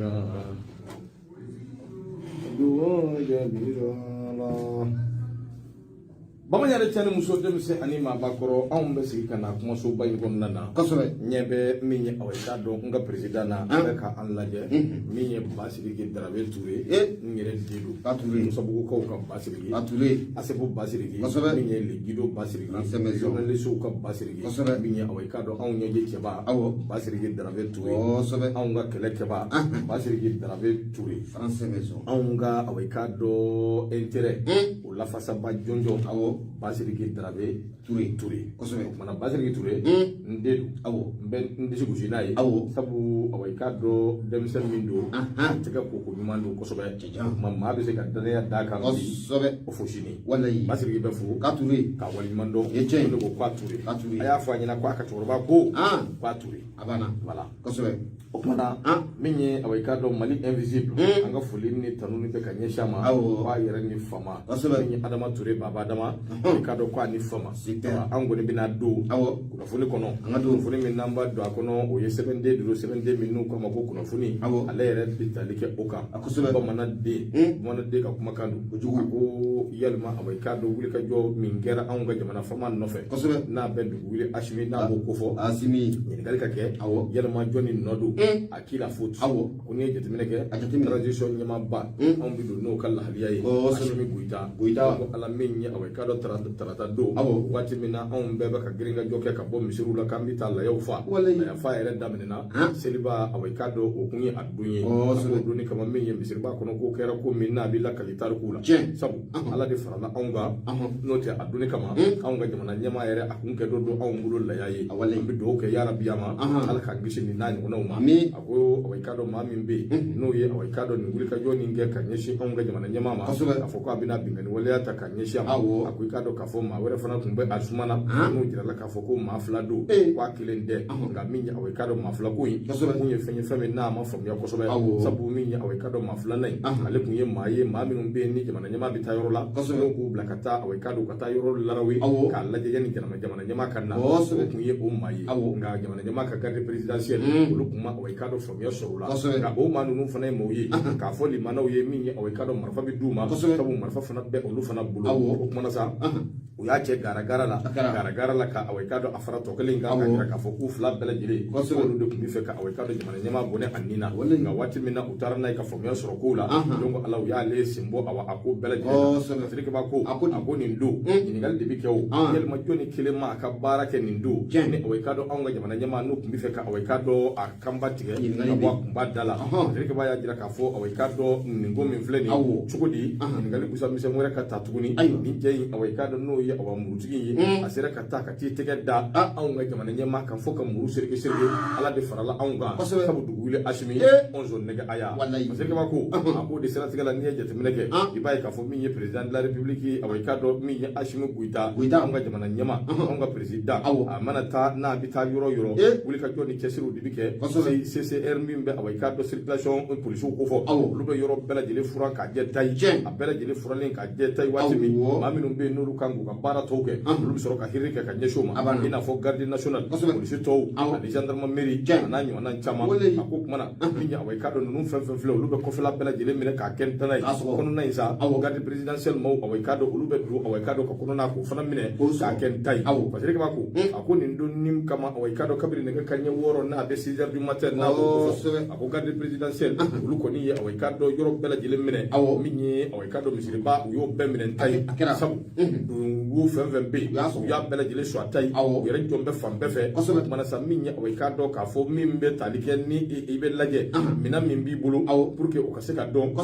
Kan dugaw jaabira la. Bamanan yɛrɛ, cɛ ni muso, denmisɛn ani maabakɔrɔ, anw bɛ sigi ka na kumasoba in kɔnɔna na. Ɲɛ bɛ min ye, aw ye k'a dɔn n ka président na, a bɛ ka an lajɛ. Min ye Basiriki Darabe Ture, n yɛrɛ den don. Ka Ture. Musabugukaw ka Basiriki. A Ture. Asebu Basiriki. Min ye Legido Basiriki. Ancien maison. Journalistew ka Basiriki. Min ye, aw ye k'a dɔn, anw ɲɛji cɛba. Basiriki Darabe Ture. Anw ka kɛlɛ kɛba, Basiriki Darabe Ture. Français maison. Anw ka, aw ye k'a dɔn, intérêt o lafasaba jɔnjɔn, Basiriki Darabe Ture. Ture. Kosɛbɛ. O kumana, Basiriki Ture, n den don. N bɛ n disi gosi n'a ye. Sabu awa, i k'a dɔn, denmisɛn min don, a tɛgɛ ko ko ɲuman don kosɛbɛ. O tuma, maa bɛ se ka danaya d'a kan bi o fo sini. Basiriki bɛ fo Ka Ture. k'a waleɲuman dɔn. Ye tiɲɛ ye. Ne ko k'a Ture. K'a Ture. A y'a fɔ a ɲɛna ko a ka cɛkɔrɔba ko k'a Ture. A banna. Voilà. O kumana, min ye, awa, i k'a dɔn, Mali invisible, an ka foli ni tanu ni bɛ ka ɲɛsin a ma. K'a yɛrɛ ni fama. Min ye Adama Ture, Baba Adama, i k'a dɔn k'a ni fama. Super. Awa, an kɔni bɛna don kunnafoni kɔnɔ. An ka don. Kunnafoni min n'an b'a don a kɔnɔ, o ye sɛbɛnden de don, sɛbɛnden min n'u k'a ma ko kunnafoni. Ale yɛrɛ bɛ tali kɛ o kan. A kosɛbɛ. Bamanan den, bamanan den ka kumakan don. Kojugu. A ko yalima, awa, i k'a dɔn, wulikajɔ min kɛra anw ka jamana faama nɔfɛ, n'a bɛ dugu wuli, Asimi n'a b'o kofɔ, Asimi. ɲininkali ka kɛ, yalima jɔnni nɔ don, à qui la faute? Ko n'i ye jateminɛ kɛ, A jateminɛ. transition ɲɛmaaba, anw bɛ don n'o ka lahaliya ye, Asimi Goyita. Goyita. Ko ala min ye, awa, i k'a dɔn, tarata don, waati min na anw bɛɛ bɛ ka girinkajɔ kɛ ka bɔ misiriw la k'an bɛ taa layaw fa, laya fa yɛrɛ daminɛna seliba, awa, i k'a dɔn, o kun ye a don ye. A ko donni kama, min ye misiriba kɔnɔ, ko kɛra ko min n'a bɛ lakali tarikuw la, sabu ala de farala anw kan. N'o tɛ, a donni kama, anw ka jamana ɲɛmaa yɛrɛ, a kun kɛ dɔ don anw bolo laya ye. An bɛ dugawu kɛ yarabi a ma, ala k'an kisi nin n'a ɲɔgɔnnaw ma. Amiin. A ko, awa, i k'a dɔn, maa min bɛ yen n'o ye, awa, i k'a dɔn, nin wulikajɔ nin kɛ ka ɲɛsin anw ka jamana ɲɛmaa ma, k'a fɔ k'a bɛna binkanni waleya ta ka ɲɛsin a ma, a ko i k'a dɔn k'a fɔ maa wɛrɛ fana tun bɛ a suma na, n'o jirala k'a fɔ ko maa fila don, k'a kelen tɛ. Nka min ye, awa, i k'a dɔn, maa fila ko in kun ye fɛn ye, fɛn min n'a ma faamuya kosɛbɛ. Sabu min ye, awa, i k'a dɔn, maa filanan in, ale kun ye maa ye, maa minnu bɛ yen ni jamana ɲɛmaa bɛ taa yɔrɔ la, n'o k'u bila ka taa, awa, i k'a dɔn, ka taa yɔrɔ larawe k'a lajɛ yanni jamana ɲɛmaa ka na, o kun ye o maa ye. Nka jamana ɲɛmaa ka garde présidentielle, olu kun ma, awa, i k'a dɔn, faamuya sɔrɔ o la. Nka o maa ninnu fana ye maaw ye k'a fɔ limanaw ye, min ye, awa, i k'a dɔn, marifa bɛ d'u ma, sabu marifa fana bɛ olu fana bolo. O kumana sa, u y'a cɛ garagara la, A kɛra. garagara la ka, awa, i k'a dɔn, a fara tɔ kelen kan, k'a jira k'a fɔ k'u fila bɛɛ lajɛlen, k'olu de tun bɛ fɛ ka, awa, i k'a dɔn, jamana ɲɛmaa bɔnɛ a nin na. Nka waati min na u taara n'a ye ka faamuya sɔrɔ kow la, donc ala, u y'ale sen bɔ, awa, a ko bɛɛ lajɛlen na. Sidiki b'a ko A ko di? A ko nin don, ɲininkali de bɛ kɛ o, yalima jɔnni kelen ma a ka baara kɛ nin don, ni, awa, i k'a dɔn, anw ka jamana ɲɛmaa n'u tun bɛ fɛ ka, awa, i k'a dɔn, a kanba tigɛ Ɲininkali ka bɛ bɔ a kunba da la? Sidiki b'a y'a jira k'a fɔ, awa, i k'a dɔn, nin ko min filɛ nin ye, cogo di ɲininkali busa misɛn wɛrɛ ka ta tuguni? Nin cɛ in, awa, i k'a dɔn, n'o ye, awa, murutigi in ye, a sera ka taa ka t'i tɛgɛ da anw ka jamana ɲɛmaa kan fo ka muru sereke sereke. Ala de farala anw kan, sabu dugu wuli Asimi onzo nɛgɛ aya. Sidiki b'a ko a k'o de siratigɛ la, n'i ye jateminɛ kɛ, i b'a ye k'a fɔ min ye président de la république ye, awa, i k'a dɔn, min ye Asimi Goyita, Goyita. anw ka jamana ɲɛmaa, anw ka président, a mana taa n'a bɛ taa yɔrɔ o yɔrɔ, wulikajɔ ni cɛsiriw de bɛ kɛ. CCR min bɛ, awa, i k'a dɔn, circulation polisiw ko fɔ, olu bɛ yɔrɔ bɛɛ lajɛlen furan k'a jɛ tayi. A bɛɛ lajɛlen furalen k'a jɛ tayi waati min, maa minnu bɛ yen n'olu kan k'u ka baara tɔw kɛ, olu bɛ sɔrɔ ka hiri kɛ ka ɲɛsin o ma, A banna. i n'a fɔ garde nationale, polisi tɔw ani gendarmerie, a n'a ɲɔgɔnna caman. A ko kuma na, min ye, awa, i k'a dɔn, ninnu fɛn fɛn filɛ, olu bɛ kɔfɛla bɛɛ lajɛlen minɛ k'a kɛ ntana ye. K'a sɔgɔ. Kɔnɔna in sa, garde présidentielle maaw, awa, i k'a dɔn, olu bɛ don, awa, i k'a dɔn, ka kɔnɔna k'o fana minɛ K'o sɔgɔ. k'a kɛ n ta ye. Parce que b'a ko a ko nin don kama, awa, i k'a dɔn, kabini nɛgɛ kanɲɛ 6 n'a bɛ 6 heures du matin n'a b'o fɔ, a ko garde présidentielle, olu kɔni ye, awa, i k'a dɔn, yɔrɔ bɛɛ lajɛlen minɛ. Min ye, awa, i k'a dɔn, misiriba, u y'o bɛɛ minɛ n ta ye. A kɛra. Sabu wo fɛn fɛn bɛ yen, U y'a sɔgɔ. u y'a bɛɛ lajɛlen sɔrɔ a ta ye. U yɛrɛ jɔn bɛ fan bɛɛ fɛ. O kumana sa, min ye, awa, i k'a dɔn k'a fɔ min bɛ tali kɛ ni i bɛ lajɛ minɛn min b'i bolo, pour que o ka se ka dɔn,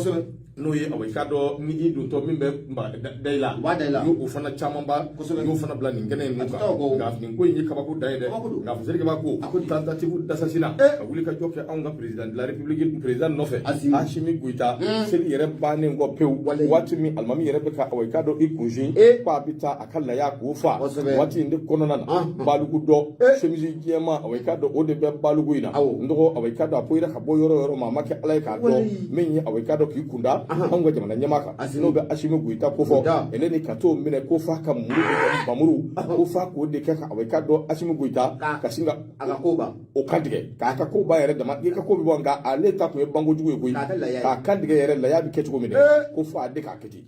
n'o ye, awa, i k'a dɔn, ni i dontɔ min bɛ da i la, U b'a da i la. U y'o fana camanba, u y'o fana bila nin kɛnɛ in A kan. tɛ taa o kɔ o. Nka nin ko in ye kabako dan ye dɛ. Kabako don. Nka Fasiriki b'a ko A ko di? tentative d'assassinat ka wuli ka jɔ kɛ anw ka président de la république, président nɔfɛ, Assimi. Assimi Goïta, seli yɛrɛ bannen kɔ pewu, waati min alimami yɛrɛ bɛ ka, awa, i k'a dɔn, i kunsin k'a bɛ taa. Goyita a ka laya k'o fa waati in de kɔnɔna na balugu dɔ chemise jɛman awa i k'a dɔn o de bɛ balugu in na n dɔgɔ awa i k'a dɔn a poyira ka bɔ yɔrɔ o yɔrɔ ma a ma kɛ ala ye k'a dɔn min ye awa i k'a dɔn k'i kunda anw ka jamana ɲɛmaa kan n'o bɛ Asimi Goyita kofɔ ele ni ka t'o minɛ ko f'a ka muru bamuru ko f'a k'o de kɛ ka awa i k'a dɔn Asimi Goyita ka sin ka a ka ko ban o kan tigɛ k'a ka ko ban yɛrɛ dama i ka ko bɛ bɔ nka ale ta tun ye bankojugu ye koyi k'a kan tigɛ yɛrɛ laya bɛ kɛ cogo min dɛ ko f'a de k'a kɛ ten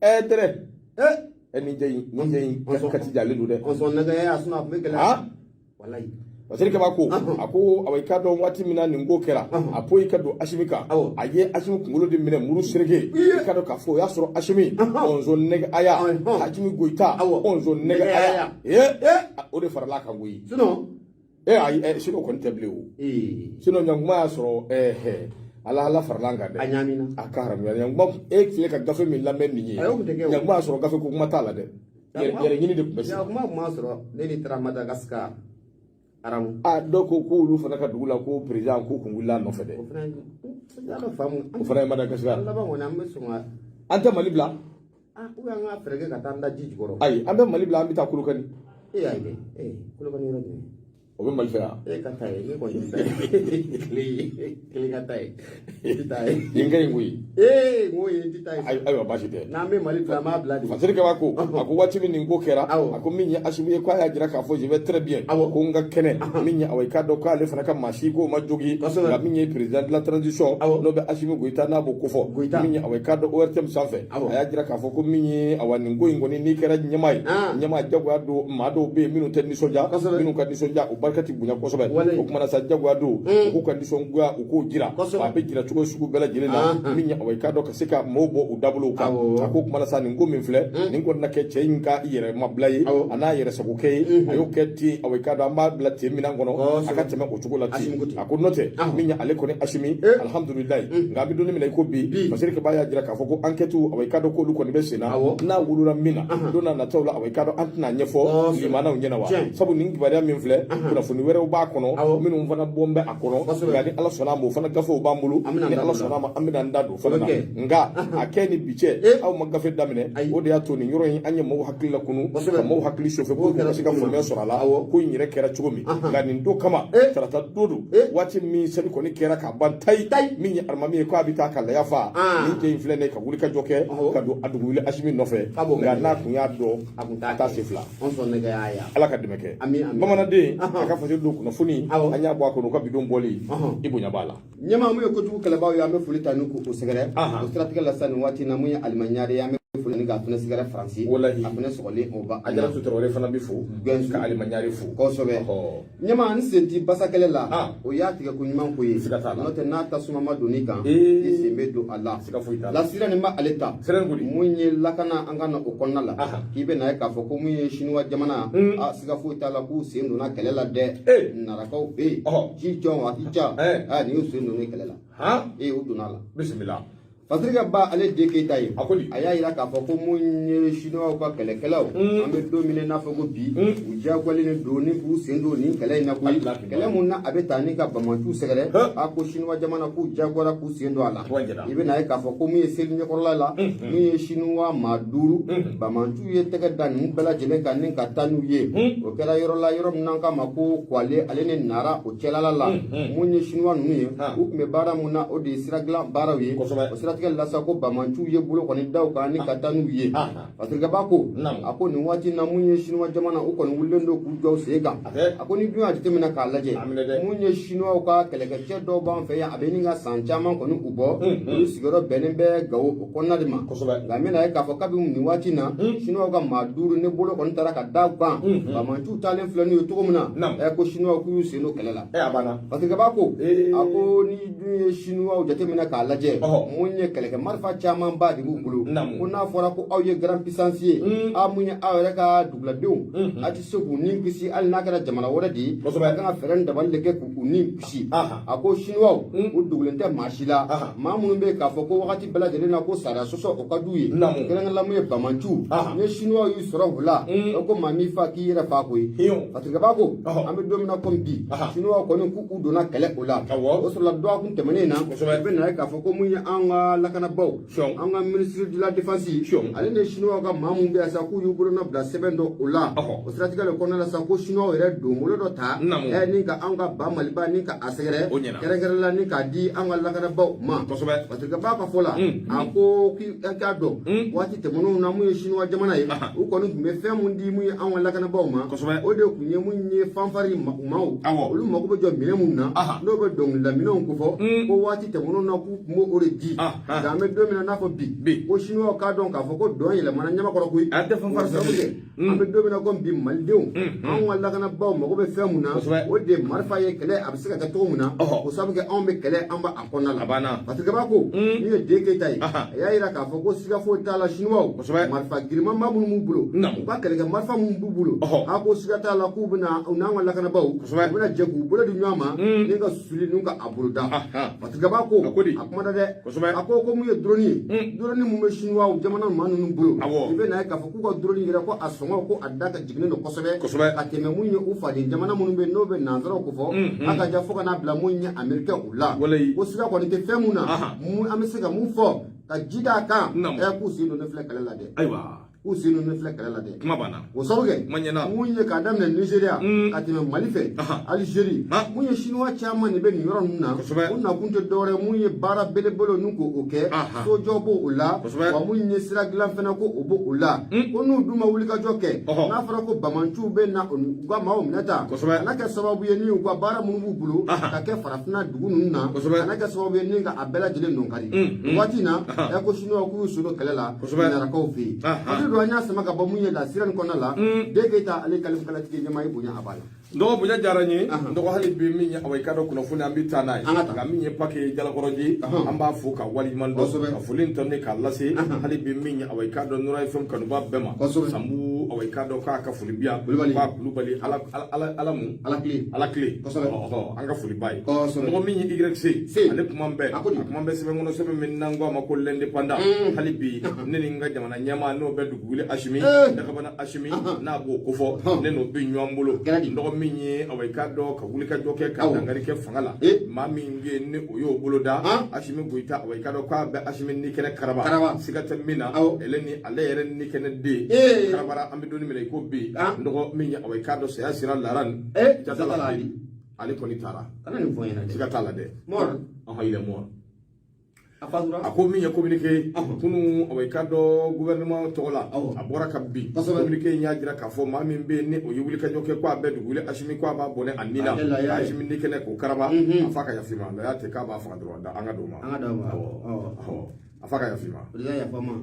ɛ dɛrɛ ɛ nin cɛ in nin cɛ in kati jalen don dɛ ɔnsɔn nɛgɛ a sinɔn a tun bɛ gɛlɛya walayi Fasiri Kaba ko a ko awa i k'a dɔn waati min na nin ko kɛra a poyi ka don Asimi kan a ye Asimi kunkolo de minɛ muru sereke i k'a dɔn k'a fɔ o y'a sɔrɔ Asimi ɔnzɔn nɛgɛ aya Asimi Goyita ɔnzɔn nɛgɛ aya ee o de farala a kan koyi sinon ee ayi ɛ sinon kɔni tɛ bilen o sinon ɲankuma y'a sɔrɔ ɛɛ ala ala farala an kan dɛ a ɲaamina a ka haramuya ɲankuma e filɛ ka gafe min lamɛn nin ye ɲankuma y'a sɔrɔ gafe ko kuma t'a la dɛ yɛrɛ ɲini de tun bɛ se ɲankuma tun b'a sɔrɔ ne ni taara Madagascar aramu a dɔw ko k'olu fana ka dugu la ko président ko kun wulila a nɔfɛ dɛ o fana y'a dɔn faamu o fana ye Madagascar laban kɔni an bɛ sɔn ka an tɛ Mali bila ah ou an ka fɛɛrɛ kɛ ka taa an da ji jukɔrɔ ayi an bɛ Mali bila an bɛ taa Kolokani e y'a ye dɛ ee Kolokani yɔrɔ jumɛn o bɛ Mali fɛ yan e ka taa yen ne kɔni tɛ taa yen kelen ka taa yen n tɛ taa yen nin ka ɲi koyi ee n ko yen n tɛ taa yen ayiwa baasi tɛ n'an bɛ Mali bila an b'a bila de Fasiri Kaba ko a ko waati min nin ko kɛra a ko min ye Asimi ye k'a y'a jira k'a fɔ je vais très bien ko n ka kɛnɛ min ye awa i k'a dɔn k'ale fana ka maa si k'o ma jogi nka min ye président de la transition n'o bɛ Asimi Goyita n'a b'o kofɔ min ye awa i k'a dɔn ORTM sanfɛ a y'a jira k'a fɔ ko min ye awa nin ko in kɔni n'i kɛra ɲɛmaa ye ɲɛmaa jagoya don maa dɔw bɛ yen minnu tɛ nisɔndiya minnu ka nisɔndiya o barika tɛ bonya kosɛbɛ o kuma na sa jagoya don u k'u ka nisɔngoya u k'o jira a bɛ jira cogo sugu bɛɛ lajɛlen na min ye awa i k'a dɔn ka se ka maaw bɔ u dabolow kan a ko kuma na sa nin ko min filɛ nin kɔni na kɛ cɛ in ka yɛrɛmabila ye a n'a yɛrɛsagokɛ ye a y'o kɛ ten awa i k'a dɔn an b'a bila ten minɛn kɔnɔ a ka tɛmɛ o cogo la ten a ko n'o tɛ min ye ale kɔni Asimi alihamudulilayi nka an bɛ don min na i ko bi Fasiri Kaba y'a jira k'a fɔ ko enquête awa i k'a dɔn k'olu kɔni bɛ sen na n'a wolola min na don n'a nataw la awa i k'a dɔn an tɛna ɲɛfɔ limanaw ɲɛna wa sabu nin kibaruya min filɛ kunnafoni wɛrɛw b'a kɔnɔ minnu fana bɔn bɛ a kɔnɔ nka ni ala sɔnna a ma o fana gafew b'an bolo ni ala sɔnna a ma an bɛna an da don o fana na nka a kɛ ni bi cɛ aw ma gafe daminɛ o de y'a to nin yɔrɔ in an ye maaw hakili lakunu ka maaw hakili chauffer pour que ka se ka faamuya sɔrɔ a la ko in yɛrɛ kɛra cogo min nka nin don kama tarata don don waati min seli kɔni kɛra ka ban tayi min ye alimami ye k'a bɛ taa ka laya fa nin cɛ in filɛ nin ye ka wuli ka jɔ kɛ ka don a dugu wuli Asimi nɔfɛ nka n'a kun y'a dɔn a t'a sen fila ala ka dɛmɛ kɛ bamananden a ka fasiri don kunnafoni an y'a bɔ a kɔnɔ u ka bidon bɔli i bonya b'a la ɲɛmaa mun ye kojugu kɛlɛbaaw ye an bɛ foli ta n'u k'u sɛgɛrɛ o siratigɛ la sa nin waati na mun ye Alima Ɲare ye an bɛ foli ni k'a fana sɛgɛrɛ Faransi walahi a fana sɔgɔlen o ba Ajaratu Tarawele fana bɛ fo ka Alima Ɲare fo kosɛbɛ ɲɛmaa n sen ti basa kɛlɛ la o y'a tigɛ ko ɲuman ko ye n'o tɛ n'a tasuma ma don i kan i sen bɛ don a la siga foyi t'a la sira nin b'ale ta mun ye lakana an ka na o kɔnɔna la k'i bɛ na ye k'a fɔ ko mun ye siniwa jamana a siga foyi t'a la k'u sen donna kɛlɛ la dɛ narakaw fɛ yen ci jɔn a ti ca a nin y'u sen donnen kɛlɛ la ee u donna a la bisimila Fasirikɛ ba ale den Keyita ye a ko di a y'a jira k'a fɔ ko mun ye siniwaw ka kɛlɛkɛlaw an bɛ don min na i n'a fɔ ko bi u diyagoyalen don ni k'u sen don nin kɛlɛ in na koyi kɛlɛ mun na a bɛ taa ni ka bamaciw sɛgɛrɛ a ko siniwa jamana k'u diyagoyara k'u sen don a la i bɛna ye k'a fɔ ko mun ye seli ɲɛkɔrɔla la mun ye siniwa maa duuru bamaciw ye tɛgɛ da ninnu bɛɛ lajɛlen kan ni ka taa n'u ye o kɛra yɔrɔ la yɔrɔ min n'an k'a ma ko Kwale ale ni Nara o cɛlala la mun ye siniwa ninnu ye u tun bɛ baara mun na o de ye sira dilan baaraw ye o siratigɛ la sa ko bamaciw ye bolo kɔni da u kan ni ka taa n'u ye Fasirikɛ ba ko a ko nin waati na mun ye siniwa jamana u kɔni wulilen don k'u jɔ u sen kan a ko ni dun y'a jateminɛ k'a lajɛ mun ye siniwaw ka kɛlɛkɛcɛ dɔw b'an fɛ yan a bɛ ɲini ka san caman kɔni u bɔ olu sigiyɔrɔ bɛnnen bɛ Gawo o kɔnɔna de ma nka n bɛna ye k'a fɔ kabi nin waati na siniwaw ka maa duuru ne bolo kɔni taara ka da u kan bamaciw taalen filɛ n'u ye cogo min na ɛ ko siniwaw k'u y'u sen don kɛlɛ la Fasirikɛ ba ko a ko ni dun ye siniwaw jateminɛ k'a lajɛ mun ye kɛlɛkɛ marifa camanba de b'u bolo ko n'a fɔra ko aw ye grande puissance ye aw mun ye aw yɛrɛ ka duguladenw a tɛ se k'u ni kisi hali n'a kɛra jamana wɛrɛ de ye a kan ka fɛɛrɛ ni dabali de kɛ k'u ni kisi a ko siniwaw u dogolen tɛ maa si la maa minnu bɛ yen k'a fɔ ko wagati bɛɛ lajɛlen na ko sariya sɔsɔ o ka d'u ye kɛrɛnkɛrɛnnenya la mun ye bamaciw ni siniwaw y'u sɔrɔ u la o ko maa m'i fa k'i yɛrɛ fa koyi Fasirikɛ ba ko an bɛ don min na komi bi siniwaw kɔni k'u donna kɛlɛ o la o sɔrɔla dɔgɔkun tɛmɛnen na i bɛ na ye k'a fɔ ko mun ye an ka ka lakanabaw, an ka ministre de la défense, ale ni chinois ka maa mun bɛ yan sa, k'u y'u bolonɔ bila sɛbɛn dɔ o la. O siratigɛ de kɔnɔna la sa, ko chinois yɛrɛ donbolo dɔ ta ni ka an ka ba Maliba ni ka a sɛgɛrɛ, kɛrɛnkɛrɛn la ni k'a di an ka lakanabaw ma. Parce que ba ka fɔ la, a ko k'i k'a dɔn, waati tɛmɛnenw na, mun ye chinois jamana ye, u kɔni tun bɛ fɛn mun di mun ye an ka lakanabaw ma, o de tun ye mun ye fanfare maaw, olu mako bɛ jɔ minɛn mun na, n'o bɛ dɔnkilida minɛnw kofɔ, ko waati tɛmɛnenw na k'u tun b'o de di. Nka an bɛ don min na n'a fɔ bi, ko chinois k'a dɔn k'a fɔ ko dɔn yɛlɛmana ɲamakɔrɔ koyi. Sabu kɛ an bɛ don min na ko bi, malidenw, anw ka lakanabaaw mago bɛ fɛn mun na, o de ye marifa ye. Kɛlɛ a bɛ se ka kɛ cogo min na, o sabu kɛ anw bɛ kɛlɛ, an b'a kɔnɔna la. Parce que b'a ko min ye Den Keyita ye, a y'a yira k'a fɔ ko siga foyi t'a la, chinois marifa girinmanba minnu b'u bolo, u ka kɛlɛkɛ marifa minnu b'u bolo, a ko siga t'a la k'u bɛna u n'an ka lakanabaaw, u bɛna jɛ k'u bolo di ɲɔgɔn ma ni ka susuli n'u ka a boloda. Parce que b'a ko a kuma da dɛ, a ko mun ye drone ye, drone mun bɛ chinois jamana maa ninnu bolo, i bɛ na ye k'a fɔ k'u ka drone yɛrɛ, ko a sɔngɔ ko a da ka jiginnen don kosɛbɛ ka tɛmɛ mun ye u faden jamana minnu bɛ yen n'o bɛ nanzaraw ko fɔ, a ka ja fo ka n'a bila mun ye américain u la. Ko siga kɔni tɛ fɛn mun na, mun an bɛ se ka mun fɔ ka ji d'a kan, k'u sen don ne filɛ kɛlɛ la dɛ. Ayiwa, k'u sen don ne filɛ kɛlɛ la dɛ. Kuma banna. O sabu kɛ kuma ɲɛna. Mun ye k'a daminɛ Nigéria ka tɛmɛ Mali fɛ, Algérie, mun ye chinois caman de bɛ nin yɔrɔ ninnu na. U nakun tɛ dɔwɛrɛ mun ye baara belebele ninnu k'o kɛ, sojɔ b'o la, wa mun ye sira dilan fana ko o b'o la. Ko n'u dun ma wulikajɔ kɛ, n'a fɔra ko bamanciw bɛ na u ka maaw minɛ ta, kana kɛ sababu ye ni u ka baara minnu b'u bolo ka kɛ farafinna dugu ninnu na, kana kɛ sababu ye ni ka a bɛɛ lajɛlen nɔ kari. O waati in na, ko chinois k'u y'u sen don kɛlɛ la narakaw fɛ yen. Parce que an y'a sama ka bɔ mun ye la sira nin kɔnɔna la, Den Keyita ale kalifalatigi ɲɛmaa ye, bonya a b'a la. N dɔgɔ, bonya diyara n ye. N dɔgɔ, hali bi min ye awa i ka dɔn kunnafoni, an bɛ taa n'a ye. Nka min ye Pake Jalakɔrɔji, an b'a fo ka waleɲuman dɔn, ka foli in tɔ k'a lase hali bi min ye awa i ka dɔn Nura FM kanuba bɛɛ ma. Sanbu, awa i ka dɔn k'a ka foli bi yan, k'a Kulubali ala ala ala mun ala tile ala tile, an ka foli b'a ye. Mɔgɔ min ye YC, ale kuma bɛɛ, a kuma bɛ sɛbɛn kɔnɔ, sɛbɛn min n'an ko a ma ko l'indépendant. Hali bi ne ni n ka jamana ɲɛmaa, n'o bɛ dugu wuli Asimi Dakabana Asimi, n'a b'o kofɔ, ne n'o bɛ ɲɔgɔn bolo. Dɔgɔ min ye awa i k'a dɔn ka wuli ka jɔ kɛ ka dankari kɛ fanga la, maa min bɛ yen ni o y'o bolo da Asimi Goyita, awa i k'a dɔn k'a bɛ Asimi ni kɛnɛ karaba, siga tɛ min na, ale ni ale yɛrɛ ni kɛnɛ den karabara. An bɛ don min na i ko bi, n dɔgɔ, min ye awa i k'a dɔn saya sira lara nin jatala, ale kɔni taara. Siga t'a la dɛ. Mort. Ɔhɔn, il est mort. A A ko min ye communiqué kunu, awa i k'a dɔn gouvernement tɔgɔ la, a bɔra ka bin. Communiqué in y'a jira k'a fɔ maa min bɛ yen ni o ye wulikajɔ kɛ ko a bɛ dugu wuli Asimi, ko a b'a bɔnɛ a ni la, ka Asimi ni kɛnɛ k'o karaba, a fa ka yafa ma. Laya tɛ k'a b'a faga dɔrɔn, an ka d'o ma. Awɔ, a fa ka yafa ma.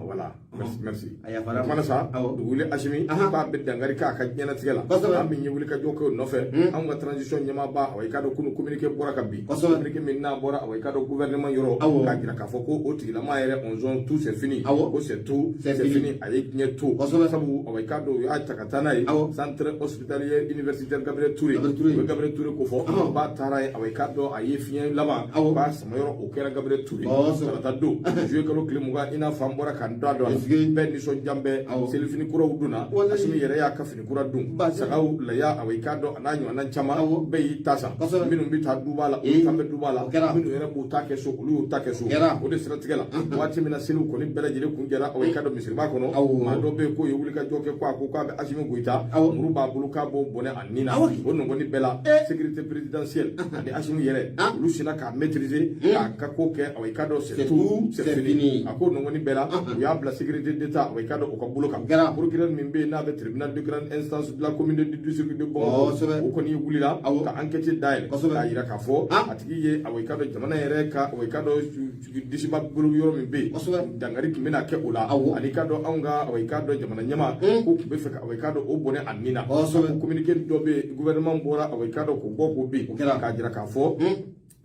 Voilà, merci, merci. Kumana sa, dugu wuli Asimi k'a bɛ dankari k'a ka diɲɛlatigɛ la, maa min ye wulikajɔ kɛ o nɔfɛ, anw ka transition ɲɛmaaba, awa i k'a dɔn kunu communiqué bɔra ka bin. Communiqué min n'a bɔra, awa i k'a dɔn gouvernement yɔrɔ, k'a jira k'a fɔ ko o tigilama yɛrɛ, on tout c'est fini, ko c'est tout, c'est fini, a ye diɲɛ to. Sabu awa i k'a dɔn u y'a ta ka taa n'a ye centre hospitalier universitaire Gabriel Touré, u bɛ Gabriel Touré ko fɔ k'a taara ye. Awa i k'a dɔn a ye fiɲɛ laban k'a samayɔrɔ, o kɛra Gabriel Touré tarata don, juillet kalo tile 20. I n'a fɔ an bɔra k'an da don a la, bɛɛ nisɔndiya bɛɛ, selifini kuraw donna, Asimi yɛrɛ y'a ka fini kura don, sagaw laya, awa i k'a dɔn a n'a ɲɔgɔnna caman, bɛɛ y'i ta san. Minnu bɛ taa duba la, olu kan bɛ duba la, minnu yɛrɛ b'u ta kɛ so, olu y'u ta kɛ so. O de siratigɛ la, waati min na seliw kɔni bɛɛ lajɛlen kun jɛra, awa i k'a dɔn misiriba kɔnɔ, maa dɔ bɛ yen k'o ye wulikajɔ kɛ ko a ko k'a bɛ Asimi Goyita, muru b'a bolo k'a b'o bɔnɛ a ni na. O nɔgɔni bɛɛ la, sécurité présidentielle ani Asimi yɛrɛ, olu sinna k'a maîtriser k'a ka ko kɛ. Awa i k'a dɔn c'est tout, c'est fini. A ko nɔgɔni bɛɛ la, u y'a bila sécurité d'État, awa i k'a dɔn o ka bolo kan. Procureur min bɛ yen n'a bɛ tribunal de grande instance de la commune du district de Bamakɔ, o kɔni wulila ka enquête dayɛlɛ k'a jira k'a fɔ a tigi ye, awa i k'a dɔn jamana yɛrɛ ka, awa i k'a dɔn disiba bolo yɔrɔ min bɛ yen, dankari tun bɛna kɛ o la, ani i k'a dɔn anw ka, awa i k'a dɔn jamana ɲɛmaa ko tun bɛ fɛ ka, awa i k'a dɔn o bɔnɛ a ni na. Ko communiqué dɔ bɛ yen, gouvernement bɔra, awa i k'a dɔn k'o bɔ k'o bin, k'a jira k'a fɔ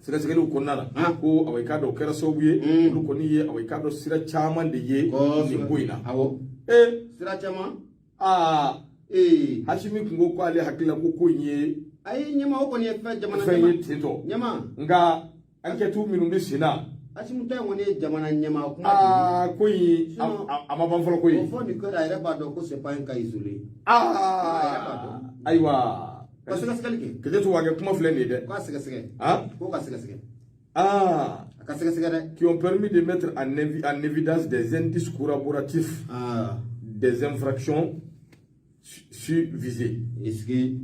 sɛgɛsɛgɛliw kɔnɔna la ko awa i k'a dɔn o kɛra sababu ye, olu kɔni ye, awa i k'a dɔn sira caman de ye nin ko in na. Sira caman. Aa, Asimi kun ko k'ale hakili la ko ko in ye Ayi, ɲɛma, o kɔni ye fɛn jamana fɛn ye ten tɔ. Ɲɛma. Nka enquête minnu bɛ sen na, Asimi ta in kɔni ye jamana ɲɛmaa kuma. Aa, ko in a ma ban fɔlɔ ko O in. fɔ nin ko a yɛrɛ b'a dɔn ko c'est pas un cas isolé. Aa, ayiwa. Ka sɛgɛsɛgɛli kɛ. Kɛjɛ to wa kɛ kuma filɛ nin ye dɛ. K'a sɛgɛsɛgɛ. Ko ka sɛgɛsɛgɛ. Aa. A A ka sɛgɛsɛgɛ dɛ. Qui ont permis de mettre en évidence des indices corroboratifs des infractions susvisées. Est-ce que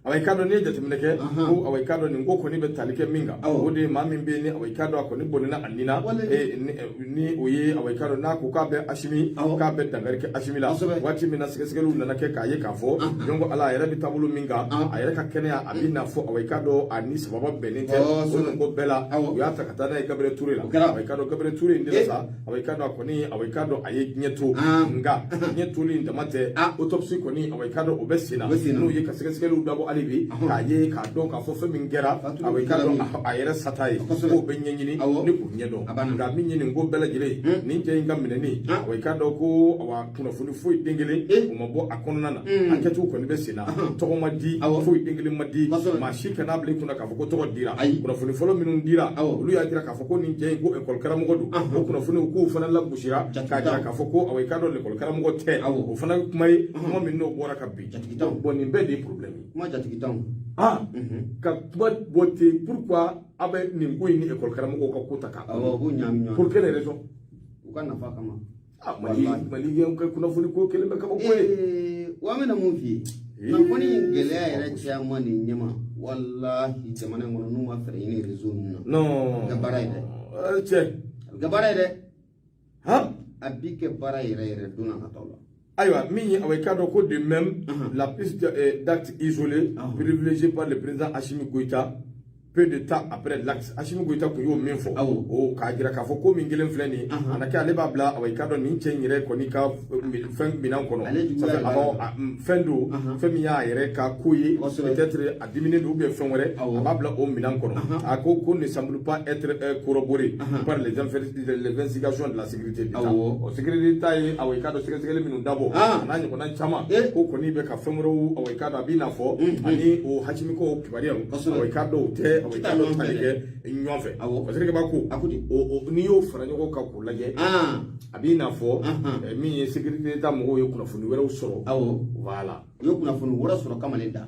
Awa, i k'a dɔn, n'i ye jateminɛ kɛ ko, awa, i k'a dɔn, nin ko kɔni bɛ tali kɛ min kan, o de ye maa min bɛ yen ni, awa, i k'a dɔn, a kɔni bɔnɛna a nin na. Ni o ye, awa, i k'a dɔn, n'a ko k'a bɛ Asimi, k'a bɛ dankari kɛ Asimi la. Waati min na sɛgɛsɛgɛliw nana kɛ k'a ye k'a fɔ donc ala a yɛrɛ bɛ taabolo min kan, a yɛrɛ ka kɛnɛya, a bɛ n'a fɔ, awa, i k'a dɔn, a ni sababa bɛnnen tɛ. O nin ko bɛɛ la, u y'a ta ka taa n'a ye Gabriel Touré la. Awa, i k'a dɔn, Gabriel Touré in de la sa, awa, i k'a dɔn, a kɔni, awa, i k'a dɔn, a ye diɲɛ to. Nka diɲɛ toli in dama tɛ, autopsie kɔni, awa, i k'a dɔn, o bɛ sen na, n'o ye ka sɛgɛsɛgɛliw dabɔ hali bi k'a ye k'a dɔn k'a fɔ fɛn min kɛra, awa, i k'a dɔn, a yɛrɛ sata ye, k'o bɛ ɲɛɲini ni k'o ɲɛdɔn. Nka min ye nin ko bɛɛ lajɛlen ye, nin cɛ in ka minɛni, awa, i k'a dɔn ko, awa, kunnafoni foyi den kelen o ma bɔ a kɔnɔna na. Enquête kɔni bɛ sen na, tɔgɔ ma di, foyi den kelen ma di. Maa si kana bila i kunna k'a fɔ ko tɔgɔ dira. Kunnafoni fɔlɔ minnu dira, olu y'a jira k'a fɔ ko nin cɛ in ko école karamɔgɔ don. O kunnafoniw k'o fana lagosira k'a jira k'a fɔ ko, awa, i k'a dɔn, l'école karamɔgɔ tɛ. O fana ye kuma ye, kuma min n'o bɔra ka bin. Bon, nin bɛɛ de ye problème ye. Kuma jatigitanw. Ah, ka kuma bɔ ten, pourquoi aw bɛ nin ko in ni école karamɔgɔw ka ko ta k'a Awɔ, u b'u ɲagami ɲɔgɔn na. Pour quelle raison? U ka nafa kama. Ah, Mali ka kunnafoni ko kelen bɛ kabako ye. Wa an bɛna mun f'i ye? Kunnafoni in gɛlɛya yɛrɛ caman nin ɲɛma, walahi, jamana in kɔnɔ, n'u ma fɛɛrɛ ɲini réseau ninnu na. Non. A bɛ kɛ baara ye dɛ. Cɛ. A bɛ kɛ baara ye dɛ. Han. A bi kɛ baara yɛrɛ yɛrɛ don n'a nataw la. Ayiwa, min ye, awa, i k'a dɔn ko de même la piste d'acte isolé privilégiée par le président Assimi Goïta peu de temps après l'acte. Assimi Goïta kun y'o min fɔ, o k'a jira k'a fɔ ko min kelen filɛ nin ye, a na kɛ ale b'a bila, awa, i k'a dɔn, nin cɛ in yɛrɛ kɔni ka fɛn minɛn kɔnɔ. Ale Ça fait, awɔ, fɛn don, fɛn min y'a yɛrɛ ka ko ye, peut-être a diminen don ou bien fɛn wɛrɛ, a b'a bila o minɛn kɔnɔ. A ko ko ne semble pas être corroboré par les investigations de la sécurité d'État. O sécurité d'État ye, awa, i k'a dɔn, sɛgɛsɛgɛli minnu dabɔ, a n'a ɲɔgɔnna caman, ko kɔni bɛ ka fɛn wɛrɛw, awa, i k'a dɔn, a b'i n'a fɔ ani o Hasimi ko kibaruyaw, awa, i k'a dɔn, o tɛ, awa, i k'a dɔn, tali kɛ ɲɔgɔn fɛ. Parce que b'a ko A ko di? O n'i y'o fara ɲɔgɔn kan k'o lajɛ, a b'i n'a fɔ min ye sécurité d'État mɔgɔw ye kunnafoni wɛrɛw sɔrɔ. Voilà. U ye kunnafoni wɛrɛ sɔrɔ kamalen da.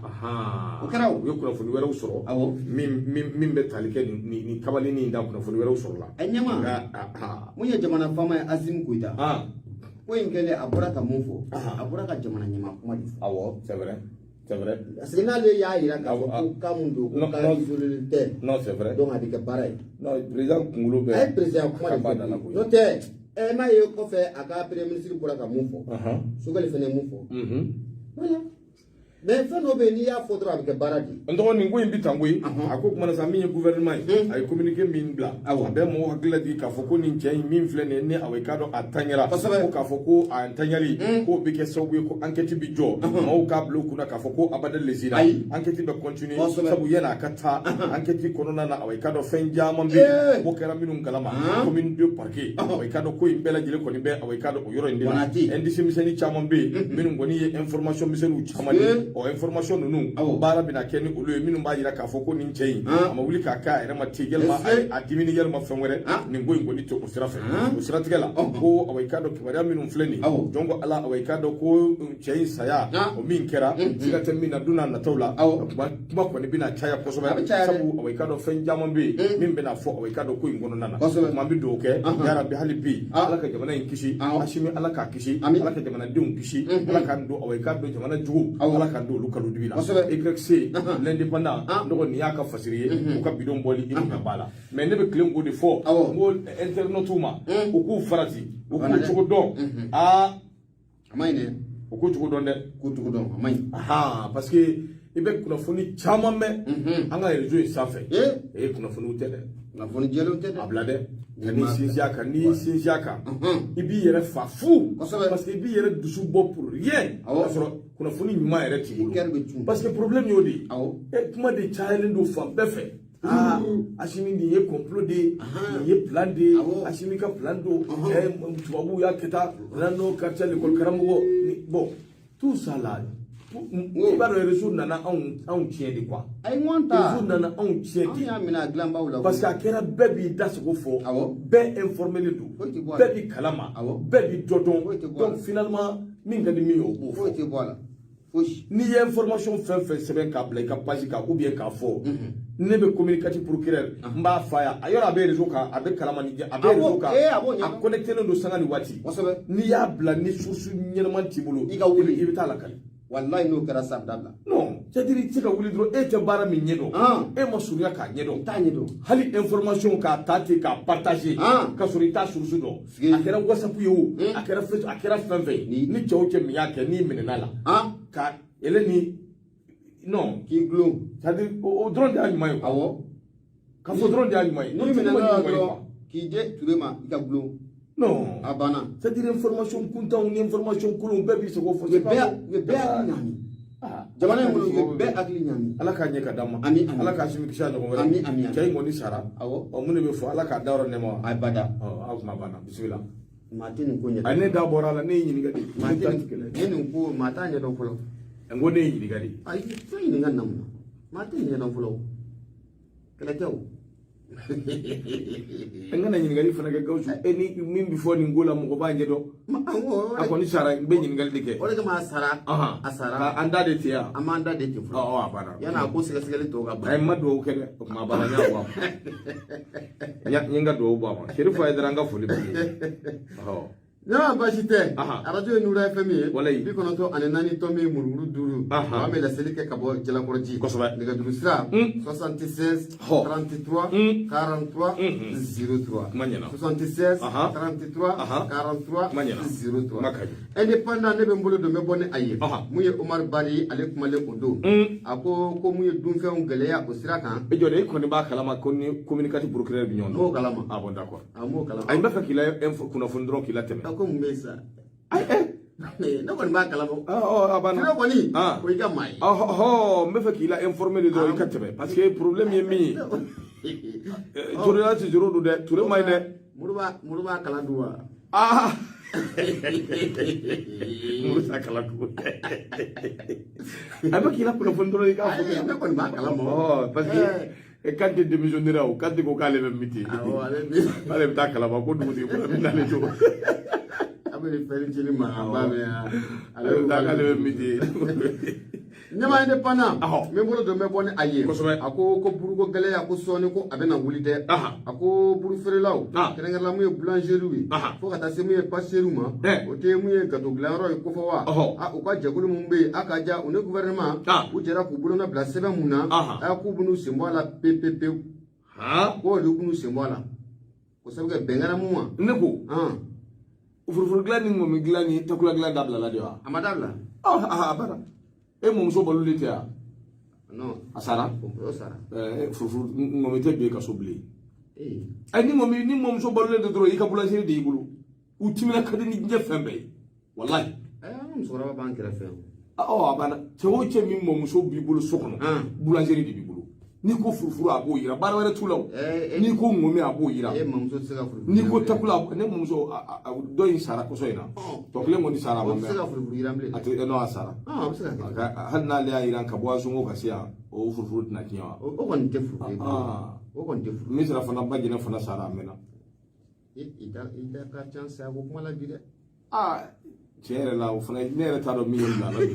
O kɛra o. U ye kunnafoni wɛrɛw sɔrɔ min bɛ tali kɛ nin kabalennin in da, kunnafoni wɛrɛw sɔrɔ la. A ɲɛma. Nka aha. Mun ye jamana faama ye, Assimi Goïta, ko in kɛlen, a bɔra ka mun fɔ? A bɔra ka jamana ɲɛmaa kuma de fɔ. Awɔ, c'est vrai, c'est vrai. Parce que n'ale y'a yira k'a fɔ ko cas mun don, ko cas isolé tɛ, Non, c'est vrai. donc a bɛ kɛ baara ye. Non, président kunkolo bɛ A ye président kuma de ka ba da la fɔ. koyi. N'o tɛ, n'a ye kɔfɛ, a ka premier ministre bɔra ka mun fɔ? Choguel fɛnɛ ye mun fɔ? Voilà, mais fɛn dɔ bɛ yen, n'i y'a fɔ dɔrɔn, a bɛ kɛ baara de ye. N dɔgɔ, nin ko in bi tan koyi. A ko kumana sa, min ye gouvernement ye, a ye communiqué min bila, a bɛ mɔgɔw hakili lajigin k'a fɔ ko nin cɛ in min filɛ nin ye, ni awa, i k'a dɔn, a taɲara, ko k'a fɔ ko a taɲali k'o bɛ kɛ sababu ye ko enquête bi jɔ. Maaw k'a bila u kunna k'a fɔ ko abada lesira, enquête bɛ continuer, sabu yanni a ka taa enquête kɔnɔna na, awa, i k'a dɔn, fɛn caman bɛ yen ko kɛra minnu kalama. Commune de parquet, awa, i k'a dɔn, ko in bɛɛ lajɛlen kɔni bɛ, awa, i k'a dɔn, o yɔrɔ in de la, indice misɛnnin caman bɛ yen minnu kɔni ye information misɛnninw caman di. Ɔ, information ninnu, baara bɛna kɛ ni olu ye, minnu b'a jira k'a fɔ ko nin cɛ in, a ma wuli k'a kɛ a yɛrɛ ma ten, yalima a dimini, yalima fɛn wɛrɛ. Nin ko in kɔni tɛ o sira fɛ. O siratigɛ la, ko, awa, i k'a dɔn, kibaruya minnu filɛ nin ye, jɔn ko ala, awa, i k'a dɔn ko cɛ in saya o min kɛra, siga tɛ min na, don n'a nataw la, kuma kɔni bɛna caya kosɛbɛ, sabu, awa, i k'a dɔn, fɛn caman bɛ yen min bɛna fɔ, awa, i k'a dɔn, ko in kɔnɔna na. O tuma an bɛ dugawu kɛ, yarabi, hali bi, ala ka jamana in kisi, Asimi, ala k'a kisi, ala ka jamanadenw kisi, ala k'an don, awa, i k'a dɔn, jamana jugu, ala k'an don olu kalo dibi la. YC l'indépendant, ne nin y'a ka fasiri ye, u ka bidon bɔli i ka ba la. Mais ne bɛ tilen k'o de fɔ, n ko internautes ma, u k'u farati, u k'u cogo dɔn. Aa. A ma ɲi dɛ. U k'u cogo dɔn dɛ. K'u cogo dɔn, a ma ɲi. Parce que i bɛ kunnafoni caman mɛn an ka réseau in sanfɛ, e kunnafoniw tɛ dɛ. Kunnafoni jɛlenw tɛ dɛ. A bila dɛ, ka n'i sinsin a kan, n'i sinsin a kan, i b'i yɛrɛ fa fu, parce que i b'i yɛrɛ dusu bɔ pour rien, k'a sɔrɔ kunnafoni ɲuman yɛrɛ t'i bolo, parce que problème y'o de ye. Kuma de cayalen don fan bɛɛ fɛ. Aa, Asimi, nin ye complot de ye, nin ye plan de ye, Asimi ka plan don, tubabuw y'a kɛ tan, n'o karisa l'école karamɔgɔ. Bon, tout ça là, i b'a dɔn, réseau nana anw tiɲɛ de quoi. Ayi, ŋɔn ta. Réseau nana anw tiɲɛ de. Anw y'a minɛ a dilanbaw la. Parce que a kɛra bɛɛ b'i da sogo fɔ. Bɛɛ informé don. Bɛɛ b'i kalama. Bɛɛ b'i dɔ dɔn. Donc finalement, min ka di min ye, o b'o fɔ. Foyi tɛ bɔ a la. Fosi. N'i ye information fɛn fɛn sɛbɛn k'a bila i ka page kan ou bien k'a fɔ, ne bɛ communicatif procureur, n b'a f'a ye, a yɔrɔ a bɛ réseau kan, a bɛ kalama ni a bɛ réseau kan, a b'o a ɲɛdɔn. connecté don sanga ni waati. N'i y'a bila ni source ɲɛnama t'i bolo, I ka wuli. i bɛ taa lakali. Walayi, n'o kɛra sa, a bɛ dabila. Non, c'est à dire i tɛ se ka wuli dɔrɔn, e tɛ baara min ɲɛdɔn, e ma surunya k'a ɲɛdɔn, t'a ɲɛdɔn. Hali information k'a ta ten k'a partager k'a sɔrɔ i t'a source dɔn, a kɛra WhatsApp ye o, a kɛra Facebook, a kɛra fɛn fɛn ye, ni cɛ o cɛ min y'a kɛ, n'i minɛna la ka ele ni non K'i gulon. C'est à dire o dɔrɔn de y'a ɲuman ye quoi. Ka fɔ dɔrɔn de y'a ɲuman ye. N'i minɛna la dɔrɔn, k'i di Ture ma, i ka gulon. Non. A banna. C'est à dire information kuntanw ni information kolonw bɛɛ b'i sago fɔ. U bɛ bɛɛ hakili ɲaami. Jamana in kɔnɔ, u bɛ bɛɛ hakili ɲaami. Ala k'a ɲɛ ka d'an ma. Ami, ami. Ala k'a simi kisi a ɲɔgɔn wɛrɛ. Ami, ami, ami. Cɛ in kɔni sara. Ɔ, mun de bɛ fɔ? Ala k'a da yɔrɔ nɛma wa. Abada. Ɔ, aw kuma banna, bisimila. Maa tɛ nin ko ɲɛdɔn. A ne da bɔra a la, ne ye ɲininka de. Maa Ne ta tɛ tɛ kɛlɛ. nin nin ko, maa t'a ɲɛdɔn fɔlɔ. N ko ne ye ɲininka de. Ayi, fɛn ɲininka nin na mun na? Maa tɛ nin ɲɛdɔn fɔlɔ o. Kɛlɛ tɛ o. N kana ɲininkali fana kɛ, Gawusu, e ni min bɛ fɔ nin ko la, mɔgɔ b'a ɲɛdɔn. Ma A kɔni sara, n bɛ ɲininkali de kɛ. O de kama a sara. A sara. Ka an da de ten yan. An b'an da de ten Ɔ fɔlɔ. ɔ, a banna. Yanni a ko sɛgɛsɛgɛli tɔ ka ban. Ayi, n ma dugawu kɛ dɛ, o kuma a banna, n y'a bɔ a ma. N ye n ka dugawu bɔ a ma. Serifu Hayidara, n ka foli b'i ye. Ɔhɔ. Ɲama baasi tɛ. Arajo ye Nura FM ye. Walayi. 94 tomi murumuru 5. An bɛ laseli kɛ ka bɔ Jalakɔrɔji. Nɛgɛjuru sira 76 33 43 03. Kuma ɲɛna. 76 33 43 Kuma ɲɛna. 03. Kuma ka ɲi. Indépendant, ne bɛ n bolo don, n bɛ bɔ ni a ye. Mun ye Omar Bari, ale kumalen o don. A ko ko mun ye dunfɛnw gɛlɛya o sira kan. E jɔ de, e kɔni b'a kalama ko ni communicatif procureur bɛ ɲɔgɔn dɔn. N b'o kalama. Ah bon, d'accord. A m'o kalama. Ayi, n b'a fɛ k'i la kunnafoni dɔrɔn k'i latɛmɛ. A ko mun bɛ yen sa? Ayi, ɛ. Ne kɔni b'a kalama. Ɔ, a banna. Ture kɔni, o y'i ka maa ye. Ɔhɔ, n bɛ fɛ k'i la informer de dɔrɔn, i ka tɛmɛ, parce que problème ye min ye. Ture la ti zéro don dɛ, Ture ma ɲi dɛ. Muru b'a kala dun wa? Ah! Muru t'a kala dun. A bɛ k'i la kunnafoni dɔrɔn, i k'a fɔ. Ayi, ne kɔni b'a kalama. Ɔ, parce que Kante démissionnaire o, Kante ko k'ale bɛ miti. Awɔ, ale bɛ. K'ale bɛ taa kalama ko dugutigi kura bɛ n'ale to. A bɛ nin fɛn cili ma, a b'a mɛn yan. Ale bɛ taa k'ale bɛ miti. Ɲama Indépendant. N bɛ n bolo don, n bɛ bɔ ni a ye. A ko ko buruko gɛlɛya ko sɔɔni ko a bɛna wuli dɛ. A ko buru feerelaw. Kɛrɛnkɛrɛnla mun ye boulangerie ye. Fo ka taa se mun ye pâtisserie ma. O tɛ mun ye gâteau dilanyɔrɔ ye kofɔ wa? A u ka jɛkulu mun bɛ yen, a ka ja u ni gouvernement. U jɛra k'u bolonɔ bila sɛbɛn mun na. A k'u bɛn'u sen bɔ a la pewu pewu pewu. Ko olu bɛn'u sen bɔ a la. Ko sabu kɛ bɛn kɛra mun ma. Ne ko. Furufuru dilan ni ŋɔmi dilan ni takula dilan dabilala de wa? A ma dabila. Ɔ, a banna. E mɔmuso balolen tɛ yan? Non. A sara? O sara. Furufuru ŋɔmi tɛ bin ka so bilen. Ɛ, ni ŋɔmi ni mɔmuso balolen tɛ dɔrɔn, i ka boulangerie de y'i bolo. U timina ka di ni diɲɛ fɛn bɛɛ ye. Walayi. An ka musokɔrɔba b'an kɛrɛfɛ. Ɔ, a banna. Cɛ o cɛ min mɔmuso b'i bolo so kɔnɔ, boulangerie de b'i bolo. N'i ko furufuru, a b'o yira, baara wɛrɛ t'u la o. N'i ko ŋɔmi, a b'o yira. E mamuso tɛ se ka furufuru. N'i ko takula, ne mamuso dɔ in sara kɔsɔ in na. Tɔ kelen kɔni sara, a ma O tɛ se ka mɛn. furufuru yira bilen. A tɛ, non, a sara. A bɛ se ka kɛ. Hali n'ale y'a yira ka bɔ a somɔgɔw ka se yan, o furufuru tɛna tiɲɛ wa? O kɔni tɛ furufuru ye. O kɔni tɛ furufuru. Misira fana, ba jɛnɛ fana sara, a mɛnna. I da ka ca saya ko kuma la bi dɛ. Aa, tiɲɛ yɛrɛ la, o fana, ne yɛrɛ t'a dɔn min ye n bila a la bi.